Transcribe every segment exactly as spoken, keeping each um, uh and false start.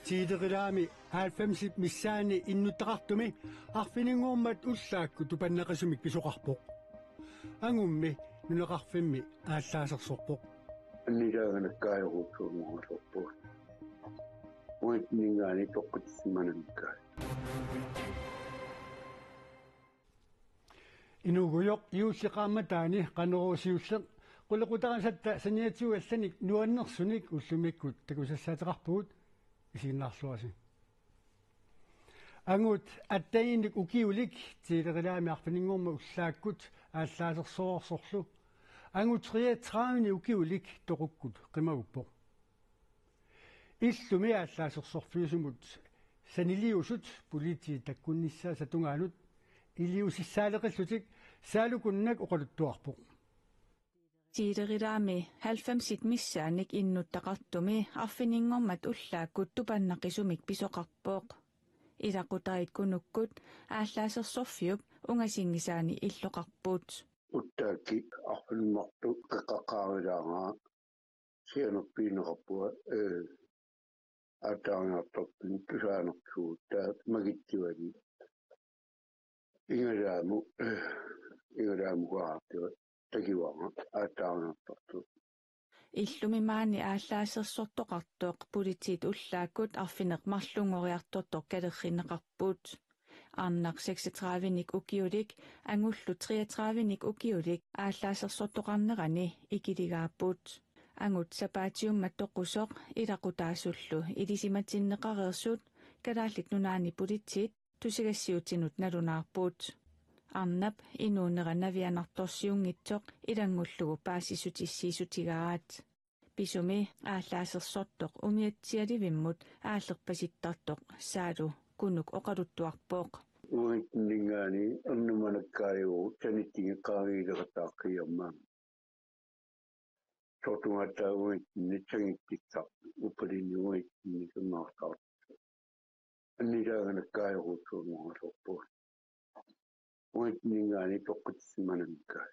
Tiilerilaami halvfemsit missaanni innuttaqartumi arfininngormat ullaakkut tupannaqisumik pisoqarpoq. Angummi nunaqarfimmi aallaasersorpoq. Annilaanganakkaajorutsuunnguasorpoq. Uanninngaanniit toqqitsimananngikkaat. Inuugujoq juulli qaammataani Qanorooq siulleq qulequtarisatta saniatigut allanik nuannersunik ullumikkut takusassaateqarpugut, isiginnaarluarisi. Angut atteninik ukiulik Tiilerilaami arfininngormat ullaakkut aallaasersoorsorlu angut treogtredive ukiulik toqukkut qimaguppoq. Illumi aallaasersorfiusumut saniliusut politiit takkunnissaasa tungaanut iliuusissaaleqillutik Saalu Kunnak oqaluttuarpoq. Tiilerilaami halvfemsit missaannik innuttaqartumi arfininngormat ullaakkut tupannaqisumik pisoqarpoq. Ilaqutariit Kunukkut aallaasersorfiup ungasinngisaani illoqarput. Uttaakkut arfineq-marluk qeqqaqaarilaarput sianerpigineqarpunga, ee, aataarniartartuni tusaanersugut taava magitsivalu. Ingalaamu-, ee, ingalaamukaartiga takivara aataarniartartut. Illumi maani aallaasersortoqartoq politiit ullaakkut arfineq-marlunngoriartortoq kalerrinneqarput. Arnaq seksogtredivenik ukiulik angullu treogtredivenik ukiulik aallaasersortoqarnerani ikiligaapput. Angut sapaatiummat toqusoq ilaqutaasullu ilisimatinneqareersut Kalaallit Nunaanni politiit tusagassiuutinut nalunaarput. Arnap inuunera navianartorsiunngitsoq ilanngullugu paasissutissiissutigaat. Pisumi aallaasersortoq umiatsialivimmut aallerpasittartoq Saalu Kunuk oqaluttuarpoq. Uanninngaanniit ernumanakkaajugooq sanitsinni qaangiileqataaqqiarmat. Soorlu tungaanut uanninngaanniit sangittissaq uppalinni uanninngaanniit sunnaarsaartoq. Annilaanganakkaajorutsuunnguasorpoq. Uanninngaanniit toqqitsimananngikkaat.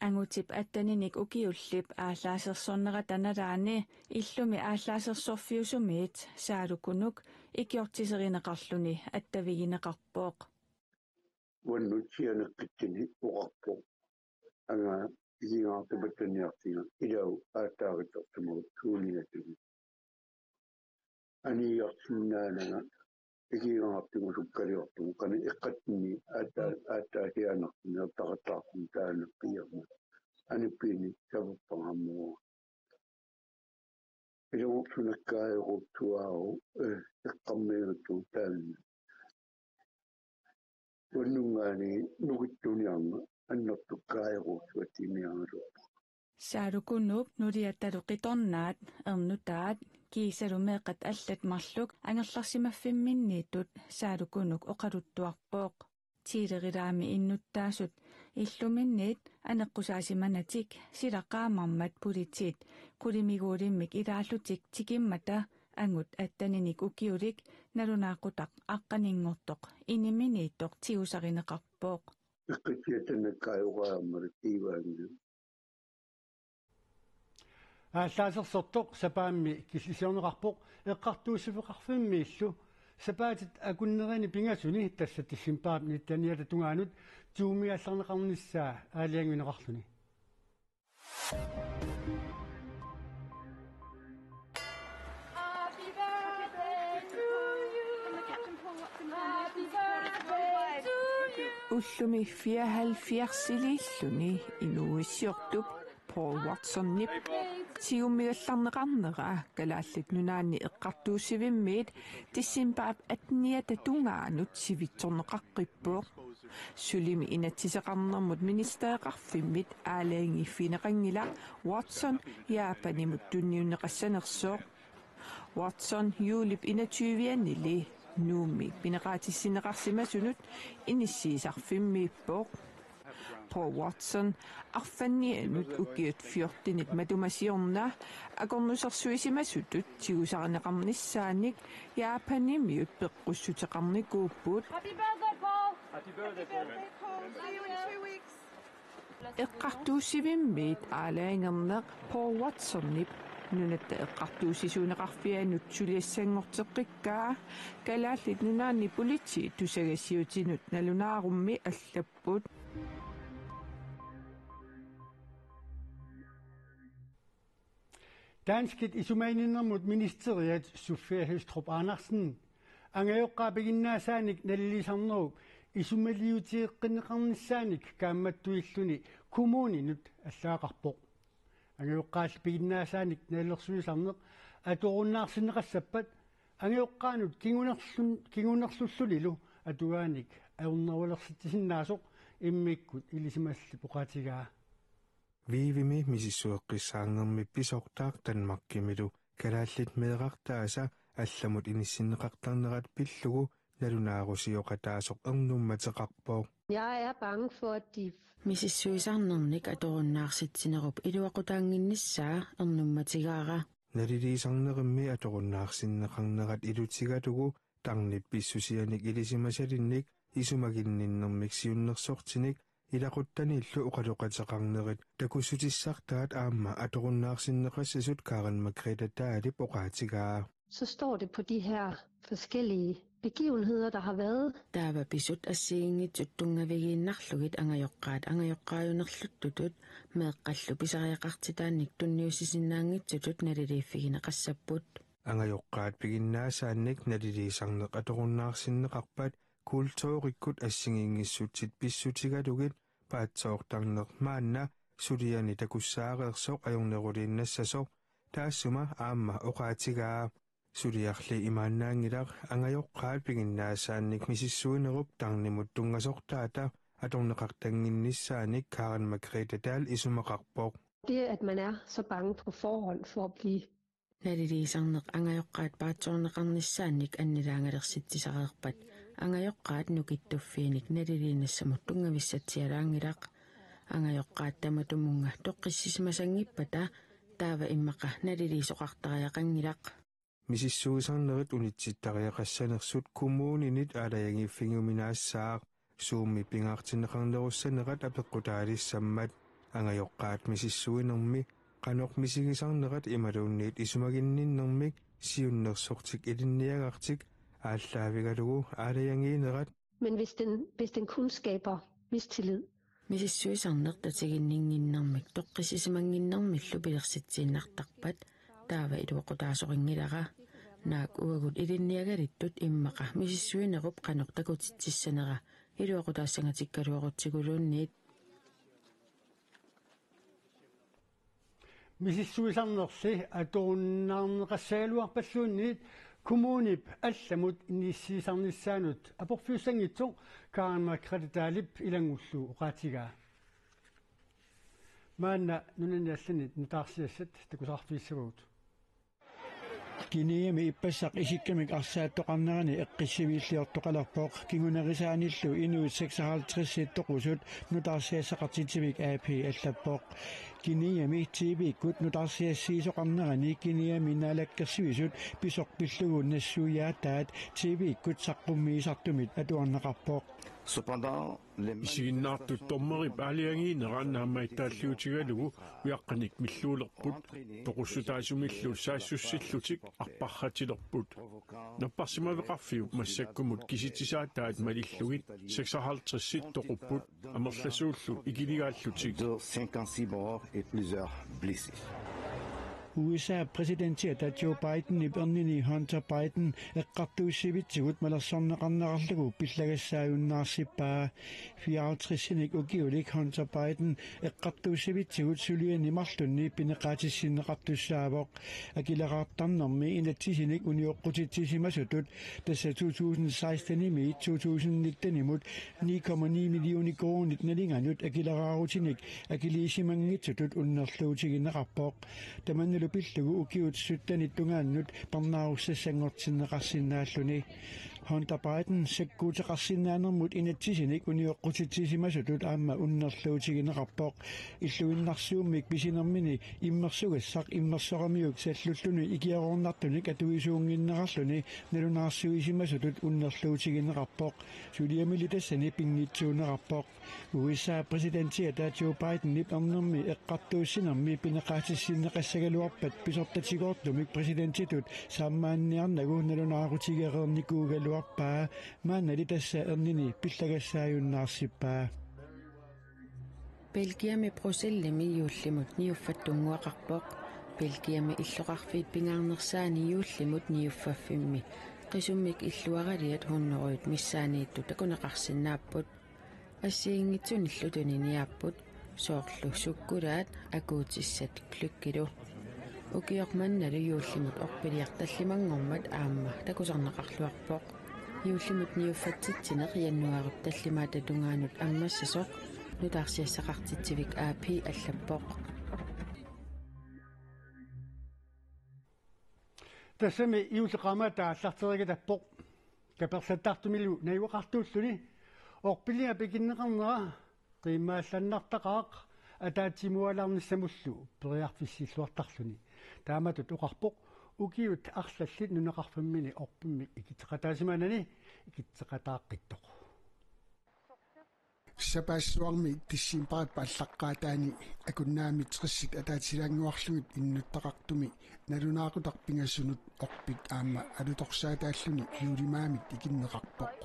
Angutip atteninik ukiullip aallaasersornerata nalaani illumi aallaasersorfiusumiit Saalu Kunuk ikiortiserineqarluni attavigineqarpoq. Uannut sianeqqittunik oqarpoq: Anga ikigaartupattaniartiga, ilaa aataaritertimagut suuniatigut. Aniiarsinnaananga ikigaartugut sukkaliortugut, qanoq eqqatsinni aatsaa-, aatsaat sianertinneq taqattaartumik taaneqqiarmat. Anippiinik saperpara aamma. Ilungersunakkaajoruttuaruk, ee, eqqarmiigattugut taanna. Uanninngaanniit nukittuniarneq annertukkaajoruttuartinngiarluarpoq. Saalu Kunuk nuliatalu qitornaat, ernutaat kiisalu meeqqat allat marluk angerlarsimaffimminniittut Saalu Kunuk oqaluttuarpoq. Tiilerilaami innuttaasut illuminniit aneqqusaasimanagit sila qaamarmat politiit qulimiguulimmik ilaallutik tikimmata angut atteninik ukiulik nalunaaqutaq aqqaninngortoq iniminiittoq tigusarineqarpoq. Eqqissiatannakkaajuqaammalu tiivaanni. Aallaasersortoq sapaammi killisiorneqarpoq eqqartuussiveqarfimmiillu sapaatit akunnerini pingasuni, tassa decembarip nitteniata tungaanut tyvemigallarneqarnissaa aalajangiunneqarluni. Ullumi fireoghalvfjerdsiliilluni inuuissiortup Paul Watsonip tigummigallarneqarnera Kalaallit Nunaanni Eqqartuussivimmiit decembarip atteniata tungaanut sivitsorneqaqqippoq. Sulimi inatsiseqarnermut ministereqarfimmit aalajangiiffigineqanngilaq Watson Japanimut tunniunneqassanersoq. Watson juulip enogtyvianili Nuummi pineqaatissinneqarsimasunut inissiisarfimmiippoq. Paul Watson arfannianut ukiut fjortenit matuma siorna akornusersuisimasutut tigusarineqarnissaanik Japanimiut peqqussuteqarnikuupput. Happy birthday, Paul! Happy birthday, Paul! See you in two weeks. Eqqartuussivimmiit aalajangerneq Paul Watsonip Nunatta Eqqartuussisuuneqarfianut suliassanngorteqqikkaa Kalaallit Nunaanni Politiit tusagassiuutinut nalunaarummi allapput. Danskit isumaginninnermut ministeriat Sofia Høstrup Andersen angajoqqaat piginnaasaanik naliliisarnerup isumaliutigeqqinneqarnissaanik kaammattuilluni kommuninut allagaqarpoq. Angajoqqaalli piginnaasaannik nalilersuisarneq atorunnaarsinneqassappat angajoqqaanut kingunerlun-, kingunerlullunilu atugaanik ajornerulersitsisinnaasoq immikkut ilisimasallip oqaatigaa. Vivimi misissueqqissaarnermi pisortaq Danmarkimilu kalaallit meerartaasa allamut inissinneqartarnerat pillugu nalunaarusioqataasoq ernummateqarpoq. Jeg er bange for, at de Misissuisarnernik atorunnaarsitsinnerup iluaqutaannginnissaa ernummatigaara. Naliliisarnerimmi atorunnaarsinneqarnerat ilutigalugu tarnip pissusianik ilisimasalinnik isumaginninnermik siunnersortinik ilaquttaniillu oqaloqateqarnerit takussutissartaat aamma atorunnaarsinneqassasut Karen Margrethe Dahlip oqaatigaa. Så står det på de her forskellige begivenheder, der har været. Taava pisut assigiinngitsut tunngavigiinnarlugit angajoqqaat angajoqqaajunerluttutut meeqqallu pisariaqartitaannik tunniussisinnaanngitsutut naliliiffigineqassapput. Angajoqqaat piginnaasaannik naliliisarneq atorunnaarsinneqarpat kulturikkut assigiinngissutsit pissutigalugit paatsoortarneq maanna suliani takussaareersoq ajorneruliinnassasoq taassuma aamma oqaatigaa. Suliarli imaannaanngilaq angajoqqaat piginnaasaannik misissuinerup tarnimut tunngasortaata atorneqartannginnissaanik Karen Margrethe Dahl isumaqarpoq. Det, at man er så bange på forhånd for at blive Naliliisarneq angajoqqaat paatsoorneqarnissaannik annilaangalersitsisaqarpat angajoqqaat nukittuffiinik naliliinnassamut tunngavissatsialaanngilaq. Angajoqqaat tamatumunnga toqqissisimasanngippata taava immaqa naliliisoqartariaqanngilaq. Misissuisarnerit unitsittariaqassanersut kommuninit aalajangiiffigiuminaassaaq Zoomip pingaartinneqarnerussanerat apeqqutaalissammat. Angajoqqaat misissuinermi qanoq misigisarnerat imaluunniit isumaginninnermik siunnersortik ilinniagartik aallaavigalugu aalajangiinerat. Men hvis den, hvis den kun skaber mistillid. Misissuisarneq tatiginninnginnermik toqqissisimannginnermillu pilersitsiinnartarpat taava iluaqutaasorinngilara. Naak uagut ilinniagalittut immaqa misissuinerup qanoq takutitsissanera iluaqutaassangatikkaluarutsiguluunniit. Misissuisarnerli atorunnaarneqassagaluarpalluunniit kommunip allamut inissiisarnissaanut aporfiussanngitsoq Karen Margrethe Dahlip ilanngullugu oqaatigaa. Maanna nunani allani nutaarsiassat takusaqarfigissavagut. Keniami ippassaq isikkamik arsaattoqarnerani eqqissiviilliortoqalerpoq, kingunerisaanillu inuit seksoghalvtredsit toqusut nutaarsiassaqartitsivik A P allappoq. Keniami T V-kkut nutaarsiassiisoqarnerani Keniami naalakkersuisut pisoq pillugu nassuiaataat T V-kkut saqqummiisartumit atuarneqarpoq. Cependant, les Isiginnaartut dommerip aalajangiinera naammagittaalliutigalugu ujaqqanik milluulerput, toqussutaasumillu saassussillutik arparratilerput. Napparsimaveqarfiup massakkumut kisitsisaataat malillugit seksoghalvtredsit toqupput, amerlasuullu ikiligaallutik. De cinquante-six morts et plusieurs blessés. U S A præsidentiata Joe Bidenip ernini Hunter Biden eqqartuussivitsigut malersorneqarnerarlugu pillagassaajunnaarsippaa. Fireoghalvtredsinik ukiulik Hunter Biden eqqartuussivitsigut suliani marlunni pineqaatissinneqartussaavoq. Akileraartarnermi inatsisinik unioqqutitsisimasutut, tassa to tusind sekstenimiit to tusind nittenimut ni komma ni millioner koruunit nalinganut akileraarutinik akiliisimanngitsutut unnerluutigineqarpoq. Tamannalu pillugu ukiut syttenit tungaannut parnaarussassanngortinneqarsinnaalluni. Hunter Biden sakkuuteqarsinnaanermut inatsisinik unioqqutitsisimasutut aamma unnerluutigineqarpoq. Illuinnarsuummik pisinermini immersugassaq immersoramiuk sallulluni ikiaroornartunik atuisuunnginnerarluni nalunaarsuisimasutut unnerluutigineqarpoq. Suliamili tassani pinngitsuuneqarpoq. U S A præsidentiata Joe Bidenip ernermi eqqartuussinermi pineqaatissinneqassagaluarpat pisortatigoortumik præsidentitut saammaanniarnagu nalunaarutigereernikuugaluarpaa, maannali tassa ernini pillagassaajunnaarsipaa. Belgiami Bruxellesimi juullimut niuffattunnguaqarpoq. Belgiami illoqarfiit pingaarnersaani juullimut niuffaffimmi qisummik illuaraliat hunnorujut missaaniittut takuneqarsinnaapput. Assigiinngitsunillu tuniniaapput, soorlu sukkulaat, akuutissat, gløggilu. Ukioq mannalu juullimut orpiliaq tallimanngormat aamma takusarneqarluarpoq. Juullimut niuffatsitsineq januaarip tallimaata tungaanut ammassasoq, nutaarsiassaqartitsivik A P allappoq. Tassami juulli qaammataa aallarterigatappoq. Kapersattartumilu najugaqartuulluni orpiliap ikinneqarnera qiimmaallannartaqaaq ataatsimualaarnissamullu periarfissilluartarluni. Taamatut oqarpoq ukiut arlallit nunaqarfimmini orpimmik ikitseqataasimanani ikitseqataaqqittoq. Sapaassuarmi decembarip aallaqqaataani Akunnaami tressit ataatilaannguarlugit innuttaqartumi nalunaaqutaq pingasunut orpik aamma alutorsaataalluni juulimaamit ikinneqarpoq.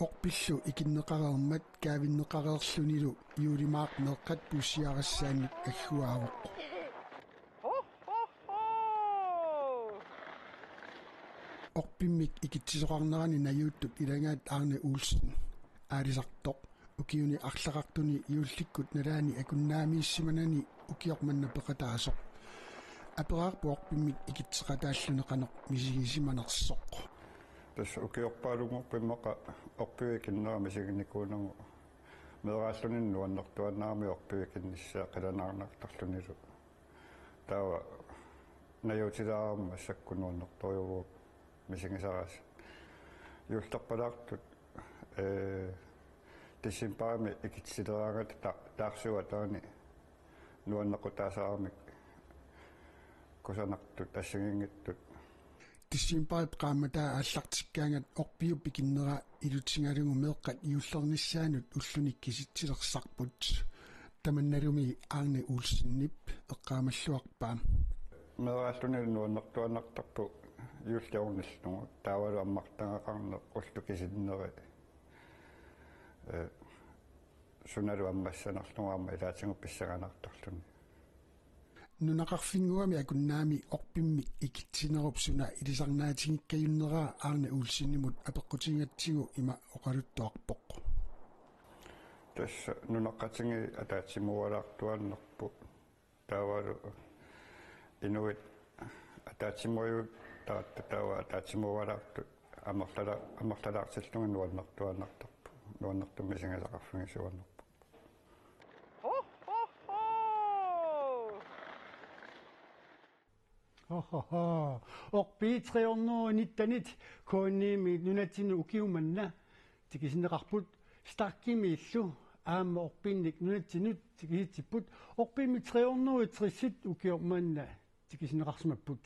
Orpillu ikinneqareermat kaavinneqareerlunilu juulimaaq meeqqat puussiarissaannik agguaavoq. Orpimmik ikitsisoqarnerani najuuttut ilagaat Arne Olsen aalisartoq ukiuni arlaqartuni juullikkut nalaani Akunnaamiissimanani ukioq manna peqataasoq. Aperaarpoq orpimmik ikitseqataalluni qanoq misigisimanersoq. Tassa ukiorpaalunngorpoq immaqa orpiup ikinnera misiginikuunagu. Meeraalluni nuannertuaannarami orpiup ikinnissaa qilanaarnartarlunilu. Taava najuutilaarama massakkut nuannertorujuuvoq misigisarasi. Juullerpalaartut, ee, decembarimi ikitsileraangata ta-, taarsuup ataani nuannequtaasaaramik kusanartut assigiinngitsut. Decembarip qaammataa aallartikkaangat orpiup ikinnera ilutigalugu meeqqat juullernissaanut ulluni kisitsilersarput. Tamannalumi Arne Olsenip eqqaamalluarpaa. Meeraalluni nuannertuaannartarpoq juulliornillugu taavalu ammartagaqarneq ullut kisinneri. Ee, sunalu ammassanerlugu aamma ilaatigut pissanganartorluni. Nunaqarfinnguami Akunnaami orpimmik ikitsinerup suna ilisarnaatigikkajunnera Arne Olsenimut apeqqutigatsigu ima oqaluttuarpoq. Tassa nunaqqatigiit ataatsimuualaartuaannarput. Taavalu inuit ataatsimuujuuttaratta taava ataatsimuualaartut amerlala-, amerlalaartillugit nuannertuaannartarput. Nuannertumik misigisaqarfigisuuannarput. Ohoho. Orpiit tre hundrede nittenit K N I-mi nunatsinnut ukioq manna tikisinneqarput. Starkimiillu aamma orpiinik nunatsinnut tikisitsipput. Orpimmik tre hundrede tressit ukioq manna tikisinneqarsimapput.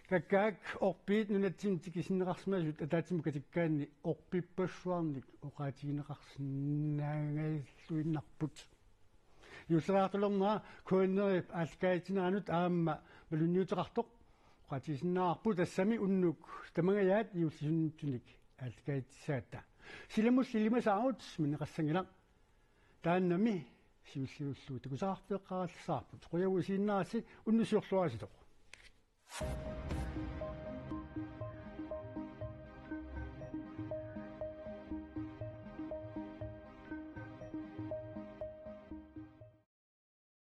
Kakkaak orpiit nunatsinnut tikisinneqarsimasut ataatsimut katikkaanni orpippassuarnik oqaatigineqarsinnaangalluinnarput. Juulleriartulernera K N R-ip aallakaatitsineranut aamma malunniuteqartoq oqaatigisinnaavarput, tassami unnuk tamangajaat juullisunniittunik aallakaatitsisaatta. Silamulli ilimasaarut minneqassanngilaq. Taannami siulliullugu takusaqarfeeqqaarallassavarput. Qujanaq isiginnaarassi, unnussiorluarisi.